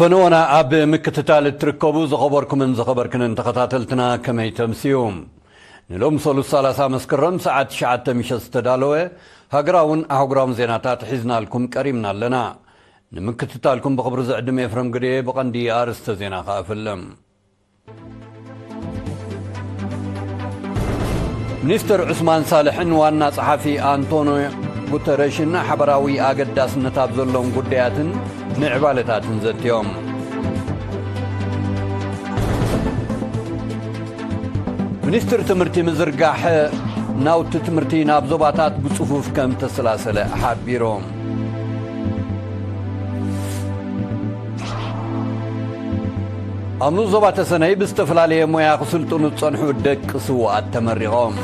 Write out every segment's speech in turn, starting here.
ፈነወና ኣብ ምክትታል እትርከቡ ዝኸበርኩምን ዝኸበርክንን ተኸታተልትና ከመይ ተምስዩ? ንሎም ሰሉስ ሰላሳ መስከረም ሰዓት ትሽዓተ ምሸት ዝተዳለወ ሃገራውን ኣህጉራውን ዜናታት ሒዝናልኩም ቀሪምና ኣለና። ንምክትታልኩም ብኽብሪ ዝዕድም ኤፍረም ግዴ። ብቐንዲ ኣርእስተ ዜና ከኣ እፍልም። ሚኒስትር ዑስማን ሳልሕን ዋና ጸሓፊ ኣንቶኒዮ ጉተረሽን ሓበራዊ ኣገዳስነት ኣብ ዘለዎም ጉዳያትን ምዕባለታትን ዘትዮም። ሚኒስትር ትምህርቲ ምዝርጋሕ ናውቲ ትምህርቲ ናብ ዞባታት ብጽፉፍ ከም ተሰላሰለ ሓቢሮም። ኣብ ንኡስ ዞባ ተሰነይ ብዝተፈላለየ ሞያ ክስልጥኑ ዝጸንሑ ደቂ ስውኣት ተመሪቖም።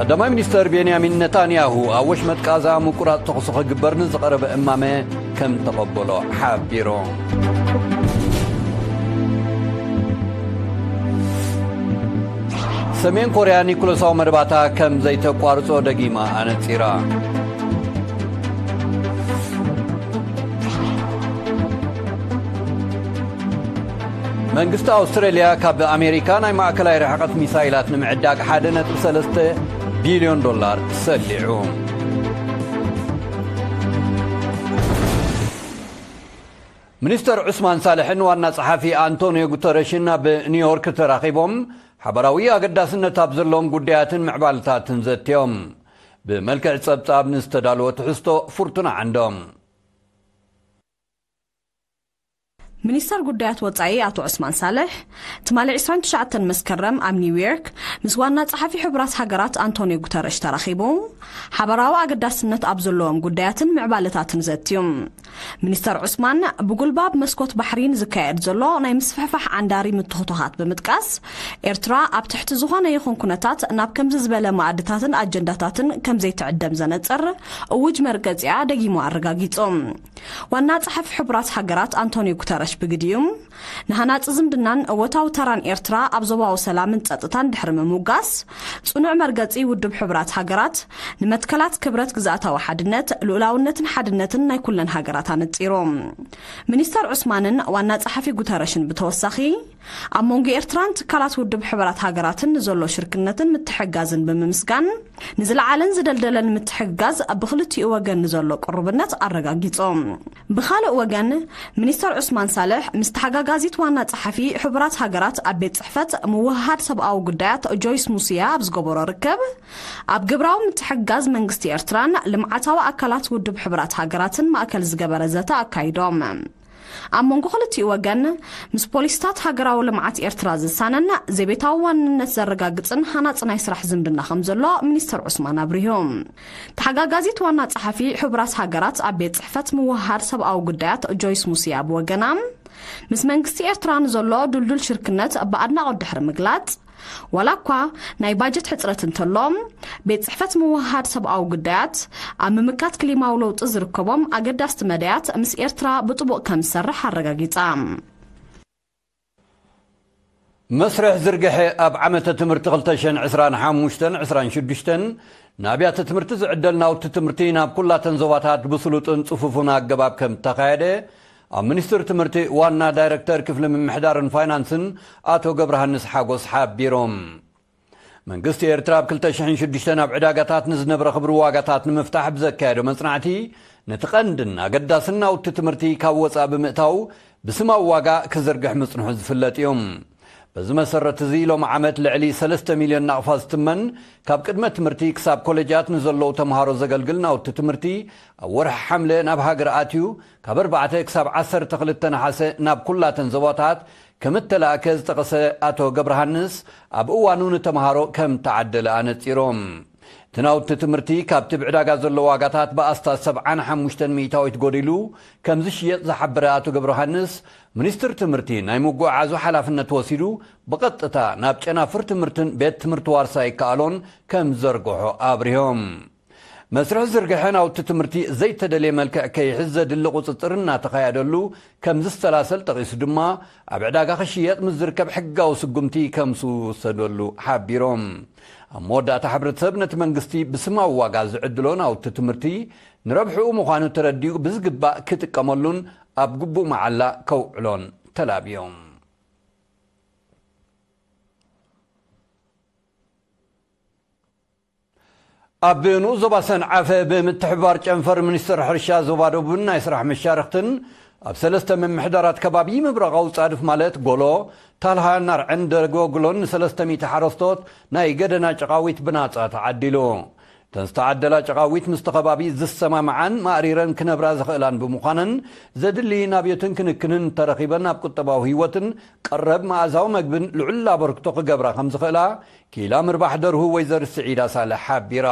ቀዳማይ ሚኒስተር ቤንያሚን ነታንያሁ ኣብ ወሽመጥ ቃዛ ምቁራጽ ተኹሲ ክግበር ንዝቐረበ እማመ ከም ተቐበሎ ሓቢሩ። ሰሜን ኮርያ ኒኩለሳዊ መደባታ ከም ዘይተቋርጾ ደጊማ ኣነጺራ። መንግስቲ ኣውስትራልያ ካብ ኣሜሪካ ናይ ማእከላይ ርሕቀት ሚሳይላት ንምዕዳግ ሓደ ነጥቢ ሰለስተ ቢልዮን ዶላር ሰሊዑ። ሚኒስተር ዑስማን ሳልሕን ዋና ጸሓፊ ኣንቶኒዮ ጉተረሽን ኣብ ኒውዮርክ ተራኺቦም ሓበራዊ ኣገዳስነት ኣብ ዘለዎም ጉዳያትን ምዕባልታትን ዘትዮም። ብመልክዕ ጸብጻብ ንዝተዳለወ ትሕዝቶ ፍርቱና ዓንዶም። ሚኒስተር ጉዳያት ወጻኢ ኣቶ ዑስማን ሳልሕ ትማሊ ዕስራን ትሽዓተን መስከረም ኣብ ኒውዮርክ ምስ ዋና ጸሓፊ ሕቡራት ሃገራት ኣንቶኒዮ ጉተረሽ ተራኺቡ ሓበራዊ ኣገዳስነት ኣብ ዘለዎም ጉዳያትን ምዕባለታትን ዘትዩ። ሚኒስተር ዑስማን ብጉልባብ መስኮት ባሕሪ ንዝካየድ ዘሎ ናይ ምስፍሕፋሕ ዓንዳሪ ምትኹቶኻት ብምጥቃስ፣ ኤርትራ ኣብ ትሕቲ ዝኾነ ይኹን ኩነታት ናብ ከምዚ ዝበለ መኣድታትን ኣጀንዳታትን ከም ዘይትዕደም ዘነጽር እውጅ መርገጺኣ ደጊሙ ኣረጋጊጹ። ዋና ጸሓፊ ሕቡራት ሃገራት ኣንቶኒዮ ጉተረሽ ብግዲኡ፣ ንሃናጺ ዝምድናን እወታዊ ተራን ኤርትራ ኣብ ዞባዊ ሰላምን ጸጥታን ድሕሪ ምምጓስ፣ ጽኑዕ መርገጺ ውድብ ሕቡራት ሃገራት ንመትከላት ክብረት ግዝኣታዊ ሓድነት፣ ልኡላውነትን ሓድነትን ናይ ኩለን ሃገራት ኣነጺሩ። ሚኒስተር ዑስማንን ዋና ጸሓፊ ጉተረሽን ብተወሳኺ፣ ኣብ መንጎ ኤርትራን ትካላት ውድብ ሕቡራት ሃገራትን ንዘሎ ሽርክነትን ምትሕግጋዝን ብምምስጋን፣ ንዝለዓለን ዝደልደለን ምትሕግጋዝ ብኽልቲኡ ወገን ንዘሎ ቅሩብነት ኣረጋጊጾም። ብኻልእ ወገን፣ ሚኒስተር ዑስማን ሳልሕ ምስ ተሓጋጋዚት ዋና ጸሓፊ ሕቡራት ሃገራት ኣብ ቤት ጽሕፈት ምውህሃድ ሰብኣዊ ጉዳያት ጆይስ ሙስያ ኣብ ዝገበሮ ርክብ፣ ኣብ ግብራዊ ምትሕግጋዝ መንግስቲ ኤርትራን ልምዓታዊ ኣካላት ውድብ ሕቡራት ሃገራትን ማእከል ዝገበረ ዘተ ኣካይዶም። ኣብ መንጎ ክልቲኡ ወገን፣ ምስ ፖሊስታት ሃገራዊ ልምዓት ኤርትራ ዝሳነን ዘቤታዊ ዋንነት ዘረጋግጽን ሃናጺ ናይ ስራሕ ዝምድና ከም ዘሎ ሚኒስተር ዑስማን ኣብሪሁ። ተሓጋጋዚት ዋና ጸሓፊ ሕቡራት ሃገራት ኣብ ቤት ጽሕፈት ምውህሃድ ሰብኣዊ ጉዳያት ጆይስ ሙስያ ብወገና፣ ምስ መንግስቲ ኤርትራ ንዘሎ ድልዱል ሽርክነት ብኣድናቖት ድሕሪ ምግላጽ፣ ዋላ እኳ ናይ ባጀት ሕጽረት እንተሎ፣ ቤት ጽሕፈት ምውህሃድ ሰብኣዊ ጉዳያት ኣብ ምምካት ክሊማዊ ለውጢ ዝርከቦም ኣገዳስቲ መዳያት ምስ ኤርትራ ብጥቡቕ ከም ዝሰርሕ ኣረጋጊጻ። መስርሕ ዝርግሐ ኣብ ዓመተ ትምህርቲ ክልተ ሽሕን ዕስራን ሓሙሽተን ዕስራን ሽዱሽተን ንኣብያተ ትምህርቲ ዝዕደል ናውቲ ትምህርቲ ናብ ኩላተን ዞባታት ብስሉጥን ጽፉፉን ኣገባብ ከም እተኻየደ ኣብ ሚኒስትሪ ትምህርቲ ዋና ዳይረክተር ክፍሊ ምምሕዳርን ፋይናንስን ኣቶ ገብረሃንስ ሓጎስ ሓቢሮም። መንግስቲ ኤርትራ ኣብ ክልተ ሽሕን ሽዱሽተን ኣብ ዕዳጋታት ንዝነብረ ክብሪ ዋጋታት ንምፍታሕ ብዘካየዶ መጽናዕቲ፣ ነቲ ቀንድን ኣገዳስን ናውቲ ትምህርቲ ካብ ወጻኢ ብምእታው ብስማዊ ዋጋ ክዝርግሕ ምጽንሑ ዝፍለጥ እዩ። በዚ መሰረት እዚ ሎም ዓመት ልዕሊ ሰለስተ ሚልዮን ናቕፋ ዝትመን ካብ ቅድመ ትምህርቲ ክሳብ ኮሌጃት ንዘለዉ ተምሃሮ ዘገልግል ናውቲ ትምህርቲ ኣብ ወርሒ ሓምለ ናብ ሃገር ኣትዩ ካብ ኣርባዕተ ክሳብ ዓሰርተ ክልተ ነሓሰ ናብ ኩላተን ዞባታት ከም እተላእከ ዝጠቐሰ ኣቶ ገብረሃንስ፣ ኣብ እዋኑ ንተምሃሮ ከም ተዓደለ ኣነጺሮም። እቲ ናውቲ ትምህርቲ ካብቲ ብዕዳጋ ዘሎ ዋጋታት ብኣስታት ሰብዓን ሓሙሽተን ሚእታዊት ጎዲሉ ከም ዝሽየጥ ዝሓበረ ኣቶ ገብረሃንስ፣ ሚኒስትር ትምህርቲ ናይ ምጉዕዓዙ ሓላፍነት ወሲዱ ብቐጥታ ናብ ጨናፍር ትምህርትን ቤት ትምህርቲ ዋርሳይ ይከኣሎን ከም ዘርግሖ ኣብሪሆም። መስርሕ ዝርግሐ ናውቲ ትምህርቲ ዘይተደልየ መልክዕ ከይሕዝ ዘድሊ ቁጽጽር እናተኻየደሉ ከም ዝሰላሰል ጠቒሱ ድማ፣ ኣብ ዕዳጋ ክሽየጥ ምስ ዝርከብ ሕጋዊ ስጉምቲ ከም ዝውሰደሉ ሓቢሮም። ኣብ መወዳእታ ሕብረተሰብ ነቲ መንግስቲ ብስማዊ ዋጋ ዝዕድሎ ናውቲ ትምህርቲ ንረብሕኡ ምዃኑ ተረዲኡ ብዝግባእ ክጥቀመሉን ኣብ ግቡእ መዓላ ከውዕሎን ተላብዮም። ኣብ ንኡስ ዞባ ሰንዓፈ ብምትሕብባር ጨንፈር ሚኒስትር ሕርሻ ዞባ ደቡብን ናይ ስራሕ መሻርኽትን ኣብ ሰለስተ ምምሕዳራት ከባቢ ምብራቓዊ ጻድፍ ማለት ጎሎ፣ ታልሃ፣ ናርዐን ደጎግሎን ንሰለስተ ሚእቲ ሓረስቶት ናይ ገደና ጨቓዊት ብናጻ ተዓዲሉ። እተን ዝተዓደላ ጨቓዊት ምስቲ ከባቢ ዝሰማምዓን ማእሪረን ክነብራ ዝኽእላን ብምዃነን ዘድሊ ናብዮትን ክንክንን እንተረኺበን ኣብ ቁጠባዊ ህይወትን ቀረብ መኣዛዊ መግብን ልዑል ኣበርክቶ ክገብራ ከም ዝኽእላ ኪላ ምርባሕ ደርሁ ወይዘር ስዒዳ ሳልሕ ሓቢራ።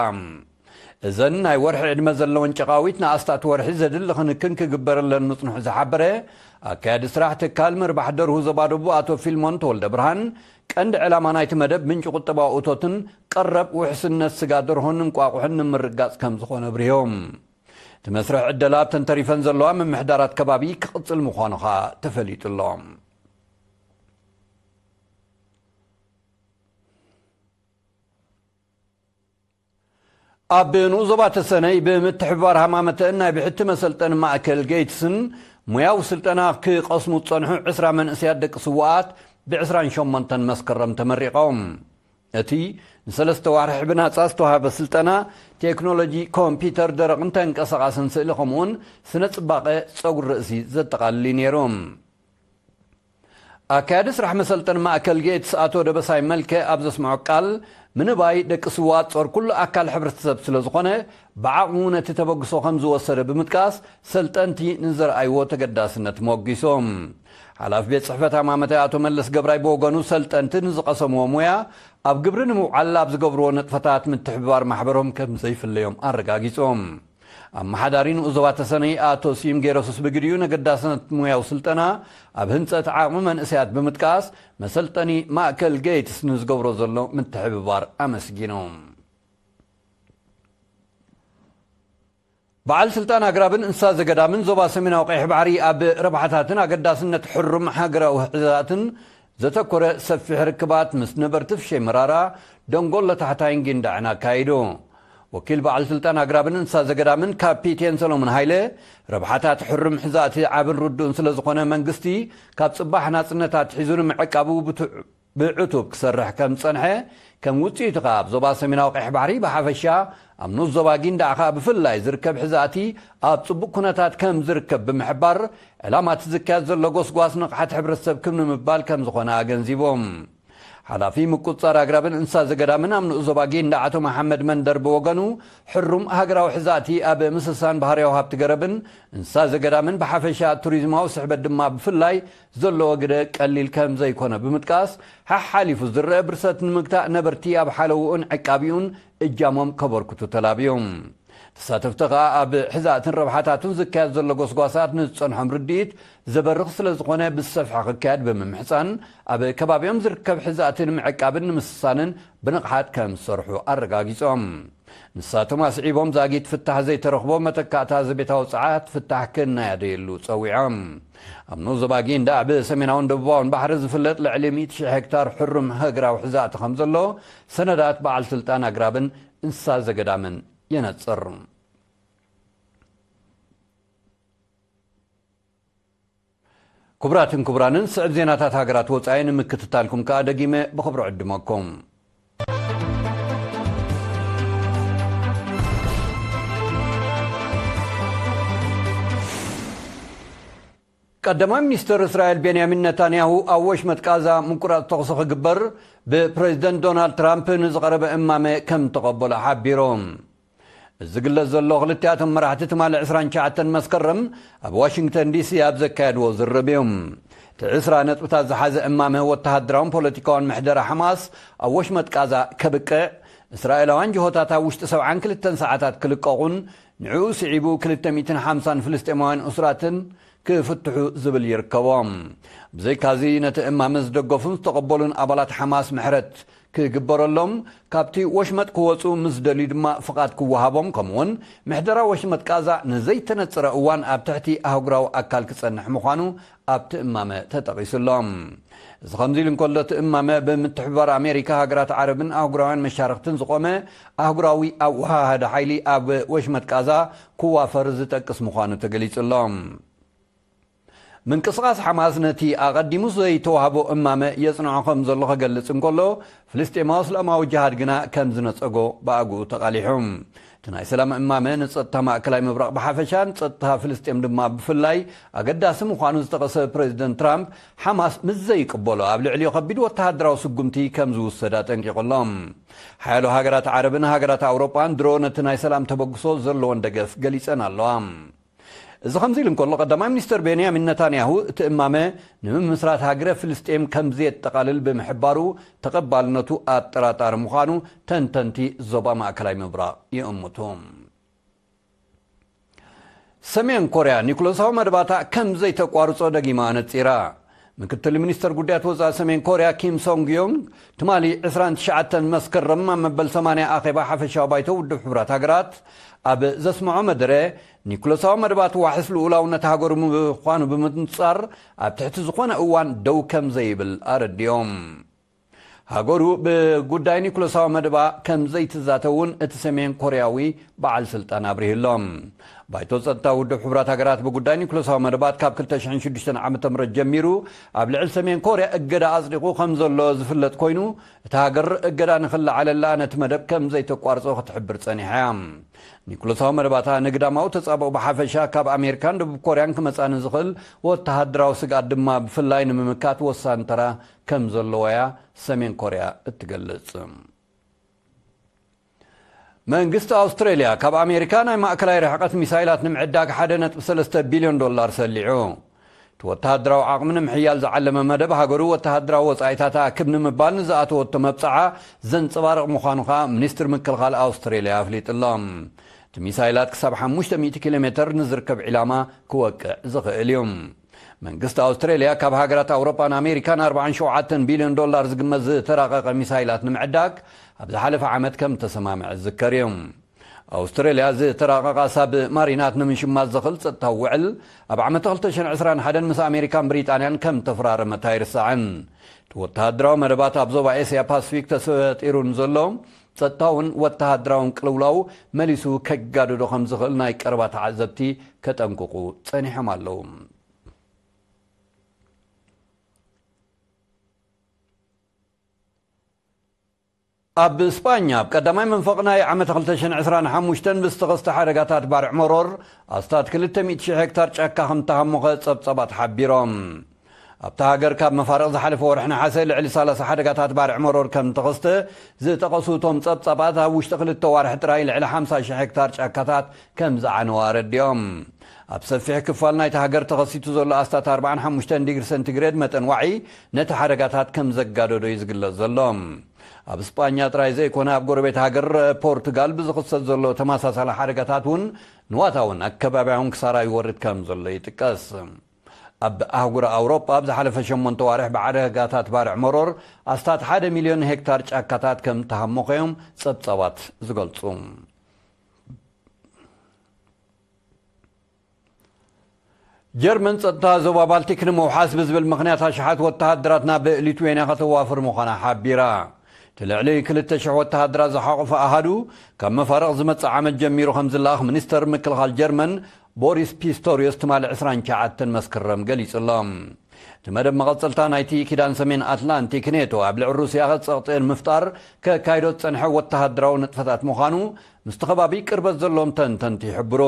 እዘን ናይ ወርሒ ዕድመ ዘለወን ጨቓዊት ንኣስታት ወርሒ ዘድሊ ክንክን ክግበረለን ምጽንሑ ዝሓበረ ኣካያዲ ስራሕ ትካል ምርባሕ ደርሁ ዘባደቡ ኣቶ ፊልሞን ተወልደ ብርሃን፣ ቀንዲ ዕላማ ናይቲ መደብ ምንጪ ቁጠባዊ እቶትን ቀረብ ውሕስነት ስጋ ደርሆን እንቋቑሖን ንምርጋጽ ከም ዝኾነ ኣብሪሆም። እቲ መስርሕ ዕደላ ኣብተን ተሪፈን ዘለዋ ምምሕዳራት ከባቢ ክቕጽል ምዃኑ ኸኣ ተፈሊጡ ኣሎ። ኣብ ንኡስ ዞባ ተሰነይ ብምትሕብባር ሃማመተን ናይ ብሕቲ መሰልጠኒ ማእከል ጌትስን ሙያዊ ስልጠና ክቐስሙ ዝጸንሑ ዕስራ መንእሰያት ደቂ ስውኣት ብ ዕስራን ሸሞንተን መስከረም ተመሪቖም። እቲ ንሰለስተ ዋርሒ ብናጻ ዝተዋህበ ስልጠና ቴክኖሎጂ ኮምፒውተር ደረቕን ተንቀሳቓስን ስእሊ ከምኡውን ስነ ጽባቐ ጸጉሪ ርእሲ ዘጠቓልል እዩ ነይሩ። ኣካያዲ ስራሕ መሰልጠን ማእከል ጌትስ ኣቶ ደበሳይ መልከ ኣብ ዘስምዖ ቃል፣ ምንባይ ደቂ ስውኣት ጾር ኩሉ ኣካል ሕብረተሰብ ስለ ዝኾነ ብዓቕሙ ነቲ ተበግሶ ከም ዝወሰደ ብምጥቃስ ሰልጠንቲ ንዘርኣይዎ ተገዳስነት ሞጊሶም። ሓላፊ ቤት ጽሕፈት ሃማመተ ኣቶ መለስ ገብራይ ብወገኑ ሰልጠንቲ ንዝቐሰምዎ ሙያ ኣብ ግብሪ ንምውዓል ኣብ ዝገብርዎ ንጥፈታት ምትሕብባር ማሕበሮም ከም ዘይፍለዮም ኣረጋጊጾም። ኣመሓዳሪ ንኡስ ዞባ ተሰነይ ኣቶ ስዩም ጌረሱስ ብግዲኡ ነገዳስነት ሙያዊ ስልጠና ኣብ ህንጸት ዓቕሚ መንእሰያት ብምጥቃስ መሰልጠኒ ማእከል ጌትስ ንዝገብሮ ዘሎ ምትሕብባር ኣመስጊኖም። በዓል ስልጣን ኣግራብን እንስሳ ዘገዳምን ዞባ ሰሜናዊ ቀይሕ ባሕሪ ኣብ ረብሓታትን ኣገዳስነት ሕሩም ሃገራዊ ሕዛእትን ዘተኮረ ሰፊሕ ርክባት ምስ ነበርቲ ፍሸይ መራራ ደንጎሎ ታሕታይን ጊንዳዕን ኣካይዱ። ወኪል በዓል ስልጣን ኣግራብን እንስሳ ዘገዳምን ካፒቴን ሰሎሞን ሃይለ፣ ረብሓታት ሕሩም ሕዛእቲ ዓብን ርዱእን ስለ ዝኾነ መንግስቲ ካብ ጽባሕ ናጽነት ኣትሒዙ ንምዕቃቡ ብትዕ-፣ ብዕቱብ ክሰርሕ ከም ዝጸንሐ፣ ከም ውጽኢቱ ከኣ ኣብ ዞባ ሰሜናዊ ቀይሕ ባሕሪ ብሓፈሻ ኣብ ንኡስ ዞባ ጊንዳዕ ከኣ ብፍላይ ዝርከብ ሕዛእቲ ኣብ ጽቡቕ ኩነታት ከም ዝርከብ ብምሕባር፣ ዕላማ እቲ ዝካየድ ዘሎ ጎስጓስ ንቕሓት ሕብረተሰብ ክብ ንምባል ከም ዝኾነ ኣገንዚቦም። ሓላፊ ምቁጽጻር ኣግራብን እንስሳ ዘገዳምን ኣብ ንኡስ ዞባ ጊንዳዕ ኣቶ መሓመድ መንደር ብወገኑ፣ ሕሩም ሃገራዊ ሕዛእቲ ኣብ ምስሳን ባህርያዊ ሃብቲ ገረብን እንስሳ ዘገዳምን ብሓፈሻ ቱሪዝማዊ ስሕበት ድማ ብፍላይ ዘለዎ ግደ ቀሊል ከም ዘይኮነ ብምጥቃስ፣ ሓሓሊፉ ዝረአ ብርሰት ንምግታእ ነበርቲ ኣብ ሓለውኡን ዕቃቢኡን እጃሞም ከበርክቱ ተላብዮም። ተሳተፍቲ ከኣ ኣብ ሕዛእትን ረብሓታቱን ዝካየድ ዘሎ ጎስጓሳት ንዝጸንሖም ርድኢት ዘበርኽ ስለ ዝኾነ ብዝሰፍሐ ክካየድ ብምምሕጻን፣ ኣብ ከባቢኦም ዝርከብ ሕዛእቲ ንምዕቃብን ንምስሳንን ብንቕሓት ከም ዝሰርሑ ኣረጋጊጾም። ንሳቶም ኣስዒቦም ዛጊት ፍታሕ ዘይተረኽቦ መተካእታ ዘቤታዊ ጸዓት ፍታሕ ክናየደየሉ ጸዊዖም። ኣብ ንኡስ ዞባ ጊንዳዕ ብሰሜናውን ደቡባውን ባሕሪ ዝፍለጥ ልዕሊ ሚእቲ ሺሕ ሄክታር ሕሩም ሃገራዊ ሕዛእቲ ከም ዘሎ ሰነዳት በዓል ስልጣን ኣግራብን እንስሳ ዘገዳምን የነጽር። ክቡራትን ክቡራንን፣ ስዕብ ዜናታት ሃገራት ወጻኢ ንምክትታልኩም ከኣ ደጊመ ብኽብሪ ዕድመኩም። ቀዳማይ ሚኒስትር እስራኤል ቤንያሚን ነታንያሁ ኣብ ወሽመጥ ቃዛ ምቁራጽ ተኹሲ ክግበር ብፕሬዚደንት ዶናልድ ትራምፕ ንዝቐረበ እማመ ከም ተቐበሎ ሓቢሮም። እዚ ዝግለጽ ዘሎ ክልቲኣቶም መራሕቲ ትማሊ ዕስራን ትሽዓተን መስከረም ኣብ ዋሽንግተን ዲሲ ኣብ ዘካየድዎ ዝርርብ እዮም። እቲ ዕስራ ነጥብታት ዝሓዘ እማመ ወተሃደራውን ፖለቲካውን ምሕደራ ሓማስ ኣብ ወሽመጥ ቃዛ ከብቅዕ፣ እስራኤላውያን ጅሆታት ኣብ ውሽጢ ሰብዓን ክልተን ሰዓታት ክልቀቑን ንዕኡ ስዒቡ ክልተ ሚእትን ሓምሳን ፍልስጤማውያን እሱራትን ክፍትሑ ዝብል ይርከቦም። ብዘይካዚ ነቲ እማመ ዝደገፉን ዝተቐበሉን ኣባላት ሓማስ ምሕረት ክግበረሎም፣ ካብቲ ወሽመጥ ክወጹ ምስ ደልዩ ድማ ፍቓድ ክወሃቦም፣ ከምኡውን ምሕደራ ወሽመጥ ቃዛ ንዘይተነጽረ እዋን ኣብ ትሕቲ ኣህጉራዊ ኣካል ክጸንሕ ምዃኑ ኣብቲ እማመ ተጠቒሱ ኣሎ። እዚ ከምዚ ኢሉ እንከሎ፣ እቲ እማመ ብምትሕብባር ኣሜሪካ፣ ሃገራት ዓረብን ኣህጉራውያን መሻርኽትን ዝቖመ ኣህጉራዊ ኣወሃሃዲ ሓይሊ ኣብ ወሽመጥ ቃዛ ክዋፈር ዝጠቅስ ምዃኑ ተገሊጹ ኣሎ። ምንቅስቓስ ሓማስ ነቲ ኣቐዲሙ ዘይተዋህቦ እማመ የጽንዖ ከም ዘሎ ከገልጽ እንከሎ፣ ፍልስጤማዊ እስላማዊ ጅሃድ ግና ከም ዝነጸጎ ብኣግኡ ተቓሊሑ። እቲ ናይ ሰላም እማመ ንጸጥታ ማእከላይ ምብራቕ ብሓፈሻን ጸጥታ ፍልስጤም ድማ ብፍላይ ኣገዳሲ ምዃኑ ዝጠቐሰ ፕሬዚደንት ትራምፕ፣ ሓማስ ምስ ዘይቅበሎ ኣብ ልዕሊኡ ከቢድ ወተሃደራዊ ስጉምቲ ከም ዝውሰድ ኣጠንቂቑ ኣሎ። ሓያሎ ሃገራት ዓረብን ሃገራት ኣውሮጳን ድሮ ነቲ ናይ ሰላም ተበግሶ ዘለወን ደገፍ ገሊጸን ኣለዋ። እዚ ከምዚ ኢሉ እንከሎ፣ ቀዳማይ ሚኒስትር ቤንያሚን ነታንያሁ እቲ እማመ ንምምስራት ሃገረ ፍልስጤም ከም ዘየጠቓልል ብምሕባሩ፣ ተቐባልነቱ ኣጠራጣሪ ምዃኑ ተንተንቲ ዞባ ማእከላይ ምብራቕ ይእምቱ። ሰሜን ኮርያ ኒኩለሳዊ መደባታ ከም ዘይተቋርጾ ደጊማ ኣነጺራ። ምክትል ሚኒስተር ጉዳያት ወጻኢ ሰሜን ኮርያ ኪም ሶንግ ዮንግ ትማሊ ዕስራን ትሽዓተን መስከረም ኣብ መበል ሰማንያ ኣኼባ ሓፈሻዊ ባይቶ ውድብ ሕቡራት ሃገራት ኣብ ዘስምዖ መደረ፣ ኒኩለሳዊ መደባት ዋሕስ ልኡላውነት ሃገሩ ምዃኑ ብምንጻር፣ ኣብ ትሕቲ ዝኾነ እዋን ደው ከም ዘይብል ኣረዲኦም። ሃገሩ ብጉዳይ ኒኩለሳዊ መደባ ከም ዘይትዛተ እውን እቲ ሰሜን ኮርያዊ በዓል ስልጣን ኣብሪሁሎም። ባይቶ ጸጥታ ውድብ ሕቡራት ሃገራት ብጉዳይ ኒኩለሳዊ መደባት ካብ ክልተ ሽሕን ሽዱሽተን ዓመተ ምህረት ጀሚሩ ኣብ ልዕሊ ሰሜን ኮርያ እገዳ ኣጽዲቑ ከም ዘሎ ዝፍለጥ ኮይኑ፣ እታ ሃገር እገዳ ንኽለዓለላ ነቲ መደብ ከም ዘይተቋርጾ ክትሕብር ጸኒሓ እያ። ኒኩለሳዊ መደባታ ንግዳማዊ ተጻብኦ ብሓፈሻ ካብ ኣሜሪካን ደቡብ ኮርያን ክመጻ ንዝኽእል ወተሃደራዊ ስግኣት ድማ ብፍላይ ንምምካት ወሳኒ ተራ ከም ዘለዋ እያ ሰሜን ኮርያ እትገልጽ። መንግስቲ ኣውስትሬልያ ካብ ኣሜሪካ ናይ ማእከላይ ርሕቀት ሚሳይላት ንምዕዳግ ሓደ ነጥቢ ሰለስተ ቢልዮን ዶላር ሰሊዑ። እቲ ወተሃደራዊ ዓቕሚ ንምሕያል ዝዓለመ መደብ ሃገሩ ወተሃደራዊ ወጻኢታታ ክብ ንምባል ንዝኣተወቶ መብጽዓ ዘንጸባርቕ ምዃኑ ከኣ ሚኒስትር ምክልኻል ኣውስትሬልያ ኣፍሊጡ ኣሎ። እቲ ሚሳይላት ክሳብ ሓሙሽተ ሚእቲ ኪሎ ሜተር ንዝርከብ ዒላማ ክወቅዕ ዝኽእል እዩ። መንግስቲ ኣውስትሬልያ ካብ ሃገራት ኣውሮጳን ኣሜሪካን ኣርባዓን ሸውዓተን ቢልዮን ዶላር ዝግመት ዝተራቐቐ ሚሳይላት ንምዕዳግ ኣብ ዝሓለፈ ዓመት ከም ተሰማምዐ ዝዝከር እዩ። ኣውስትሬልያ ዝተራቐቓ ሳብ ማሪናት ንምሽማት ዘኽእል ጸጥታዊ ውዕል ኣብ ዓመት ክልተ ሽሕን ዕስራን ሓደን ምስ ኣሜሪካን ብሪጣንያን ከም ተፈራረመት ኣይርሳዕን። እቲ ወተሃደራዊ መደባት ኣብ ዞባ ኤስያ ፓስፊክ ተፈጢሩ ንዘሎ ጸጥታውን ወተሃደራውን ቅልውላው መሊሱ ከጋድዶ ከም ዝኽእል ናይ ቀረባ ተዓዘብቲ ከጠንቅቑ ጸኒሖም ኣለዉ። ኣብ ስጳኛ ኣብ ቀዳማይ መንፈቕ ናይ ዓመት ክልተ ሽሕን ዕስራን ሓሙሽተን ብዝተኸስተ ሓደጋታት ባርዕ መሮር ኣስታት ክልተ ሚእቲ ሺሕ ሄክታር ጫካ ከም ተሃሞኸ ጸብጻባት ሓቢሮም። ኣብታ ሃገር ካብ መፋርቕ ዝሓለፈ ወርሒ ነሓሰ ልዕሊ ሰላሳ ሓደጋታት ባርዕ መሮር ከም ተኸስተ ዝጠቐሱ እቶም ጸብጻባት፣ ኣብ ውሽጢ ክልተ ዋርሒ ጥራይ ልዕሊ ሓምሳ ሺሕ ሄክታር ጫካታት ከም ዝዓነዋ ኣረዲኦም። ኣብ ሰፊሕ ክፋል ናይቲ ሃገር ተኸሲቱ ዘሎ ኣስታት ኣርባዓን ሓሙሽተን ዲግሪ ሰንቲግሬድ መጠን ዋዒ ነቲ ሓደጋታት ከም ዘጋደዶ እዩ ዝግለጽ ዘሎ። ኣብ ስጳኛ ጥራይ ዘይኮነ፣ ኣብ ጎረቤት ሃገር ፖርቱጋል ብዝኽሰት ዘሎ ተመሳሳሊ ሓደጋታት እውን ንዋታውን ኣከባቢያውን ክሳራ ይወርድ ከም ዘሎ ይጥቀስ። ኣብ ኣህጉር ኣውሮጳ ኣብ ዝሓለፈ ሸሞንተ ዋርሕ ብሓደጋታት ባርዕ መሮር ኣስታት ሓደ ሚልዮን ሄክታር ጫካታት ከም ተሃሞኸዮም ጸብጻባት ዝገልጹ። ጀርመን ጸጥታ ዞባ ባልቲክ ንምውሓስ ብዝብል ምኽንያት ኣሽሓት ወተሃደራት ናብ ሊትዌንያ ከተዋፍር ምዃና ሓቢራ። እቲ ልዕሊ ክልተ ሽሕ ወተሃደራት ዝሓቖፈ ኣሃዱ ካብ መፋርቕ ዝመጽእ ዓመት ጀሚሩ ከም ዝለኣኽ ሚኒስተር ምክልኻል ጀርመን ቦሪስ ፒስቶሪዮስ ትማሊ ዕስራን ትሽዓተን መስከረም ገሊጹ ኣሎ። እቲ መደብ መቐጸልታ ናይቲ ኪዳን ሰሜን ኣትላንቲክ ኔቶ ኣብ ልዕሊ ሩስያ ጸቕጢ ንምፍጣር ከካይዶ ዝጸንሐ ወተሃደራዊ ንጥፈታት ምዃኑ ምስቲ ከባቢ ቅርበት ዘለዎም ተንተንቲ ይሕብሩ።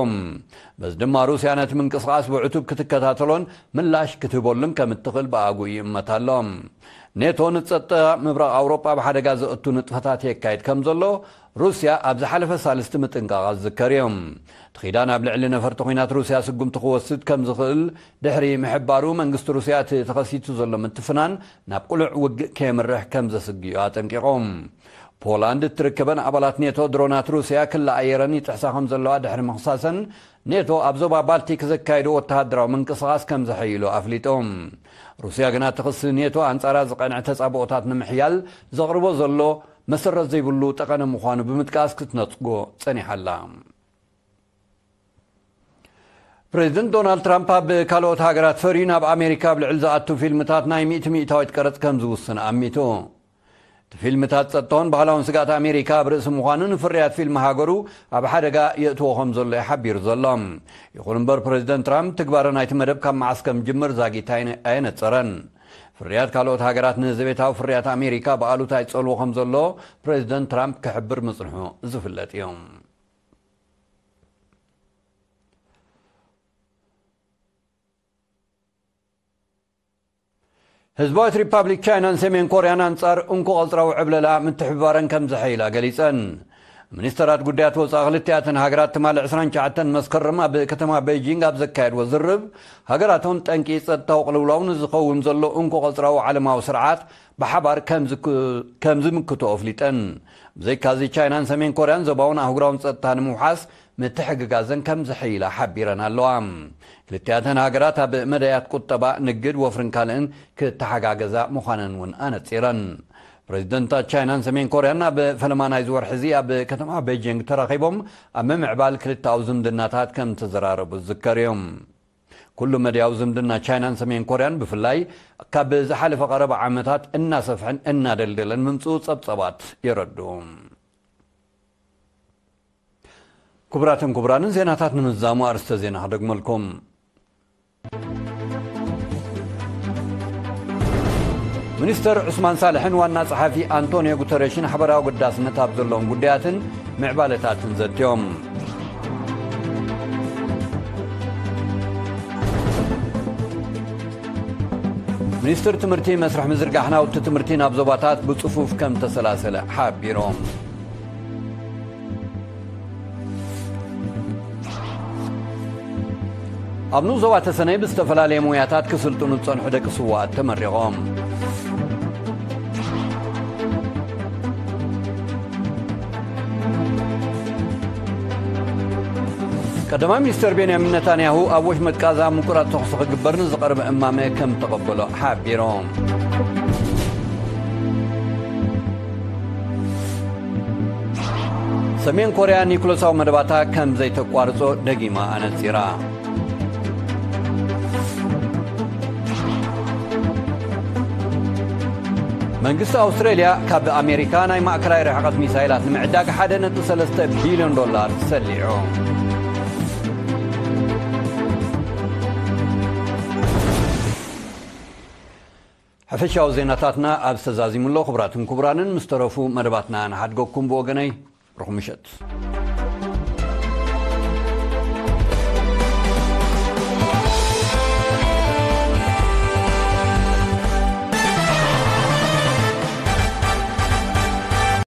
በዚ ድማ ሩስያ ነቲ ምንቅስቓስ ብዕቱብ ክትከታተሎን ምላሽ ክትህበሉን ከም እትኽእል ብኣግኡ ይእመት ኣሎ። ኔቶ ንጸጥታ ምብራቕ ኣውሮጳ ኣብ ሓደጋ ዘእቱ ንጥፈታት የካይድ ከም ዘሎ ሩስያ ኣብ ዝሓለፈ ሳልስቲ ምጥንቃቓ ዝዝከር እዩ። እቲ ኪዳን ኣብ ልዕሊ ነፈርቲ ኲናት ሩስያ ስጉምቲ ክወስድ ከም ዝኽእል ድሕሪ ምሕባሩ፣ መንግስቲ ሩስያ እቲ ተኸሲቱ ዘሎ ምትፍናን ናብ ቅሉዕ ውግእ ከየምርሕ ከም ዘስግዮ ኣጠንቂቖም። ፖላንድ እትርከበን ኣባላት ኔቶ ድሮናት ሩስያ ክላ ኣየረን ይጥሕሳ ከም ዘለዋ ድሕሪ ምኽሳሰን፣ ኔቶ ኣብ ዞባ ባልቲክ ዘካየዶ ወተሃደራዊ ምንቅስቓስ ከም ዘሐይሉ ኣፍሊጡ። ሩስያ ግና እቲ ክሲ ኔቶ ኣንጻራ ዝቐንዐ ተጻብኦታት ንምሕያል ዘቕርቦ ዘሎ መሰረት ዘይብሉ ጠቐነ ምዃኑ ብምጥቃስ ክትነጽጎ ጸኒሓ ኣላ። ፕሬዚደንት ዶናልድ ትራምፕ ኣብ ካልኦት ሃገራት ፈርዩ ናብ ኣሜሪካ ኣብ ልዕሊ ዝኣቱ ፊልምታት ናይ ሚእቲ ሚእታዊት ቀረጽ ከም ዝውስን ኣሚቱ። እቲ ፊልምታት ጸጥታውን ባህላውን ስግኣት ኣሜሪካ ኣብ ርእሲ ምዃኑ፣ ንፍርያት ፊልም ሃገሩ ኣብ ሓደጋ የእትዎ ከም ዘሎ እዩ ሓቢሩ ዘሎ። ይኹን እምበር፣ ፕሬዚደንት ትራምፕ ትግባረ ናይቲ መደብ ካብ መዓስ ከም ዝጅምር ዛጊት ኣይነ-፣ ኣየነጸረን። ፍርያት ካልኦት ሃገራት ንዘቤታዊ ፍርያት ኣሜሪካ ብኣሉታ ይጸልዎ ከም ዘሎ ፕሬዚደንት ትራምፕ ክሕብር ምጽንሑ ዝፍለጥ እዩ። ህዝባዊት ሪፓብሊክ ቻይናን ሰሜን ኮርያን ኣንጻር እንኮ ቀጽራዊ ዕብለላ ምትሕብባረን ከም ዘሐይላ ገሊጸን። ሚኒስተራት ጉዳያት ወጻኢ ክልቲኣተን ሃገራት ትማሊ ዕስራን ትሽዓተን መስከረም ኣብ ከተማ ቤጂንግ ኣብ ዘካየድዎ ዝርብ፣ ሃገራቶም ጠንቂ ጸጥታዊ ቅልውላው ንዝኸውን ዘሎ እንኮ ቀጽራዊ ዓለማዊ ስርዓት ብሓባር ከም ዝክ-፣ ከም ዝምክቶ ኣፍሊጠን። ብዘይካዚ፣ ቻይናን ሰሜን ኮርያን ዞባውን ኣህጉራውን ጸጥታ ንምውሓስ ምትሕግጋዘን ከም ዘሐይላ ሓቢረን ኣለዋ። ክልቲኣተን ሃገራት ኣብ መዳያት ቁጠባ፣ ንግድ፣ ወፍርን ካልእን ክተሓጋገዛ ምዃነን እውን ኣነጺረን። ፕሬዚደንታት ቻይናን ሰሜን ኮርያን ኣብ ፈለማ ናይዚ ወርሒ እዚ ኣብ ከተማ ቤጂንግ ተራኺቦም ኣብ ምምዕባል ክልተኣዊ ዝምድናታት ከም ተዘራረቡ ዝዝከር እዩ። ኩሉ መድያዊ ዝምድና ቻይናን ሰሜን ኮርያን ብፍላይ ካብ ዝሓለፈ ቀረባ ዓመታት እናሰፍሐን እናደልደለን ምምፅኡ ጸብጸባት የረድኡ። ክቡራትን ክቡራንን ዜናታት ንምዝዛሙ ኣርስተ ዜና ክደግመልኩም። ሚኒስተር ዑስማን ሳልሕን ዋና ጸሓፊ ኣንቶኒዮ ጉተረሽን ሓበራዊ ኣገዳስነት ኣብ ዘለዎም ጉዳያትን ምዕባለታትን ዘትዮም። ሚኒስትር ትምህርቲ መስርሕ ምዝርጋሕ ናውቲ ትምህርቲ ናብ ዞባታት ብጽፉፍ ከም ተሰላሰለ ሓቢሮም። ኣብ ንኡስ ዞባ ተሰነይ ብዝተፈላለየ ሞያታት ክስልጥኑ ዝጸንሑ ደቂ ስዋኣት ተመሪቖም። ቀዳማይ ሚኒስተር ቤንያሚን ነታንያሁ ኣብ ወሽመጥ ቃዛ ምቁራጽ ተኹሲ ክግበር ንዝቐረበ እማመ ከም ተቐበሎ ሓቢሮም። ሰሜን ኮርያ ኒኩለሳዊ መደባታ ከም ዘይተቋርጾ ደጊማ ኣነጺራ። መንግስቲ ኣውስትራልያ ካብ ኣሜሪካ ናይ ማእከላይ ርሕቀት ሚሳይላት ንምዕዳግ ሓደ ነጥቢ ሰለስተ ቢልዮን ዶላር ሰሊዑ። ሕፈሻዊ ዜናታትና ኣብ ዝተዛዚሙ ኣሎ። ክቡራትን ክቡራንን፣ ምስ ተረፉ መደባትና ንሓድገኩም። ብወገነይ፣ ርኹም ምሸት።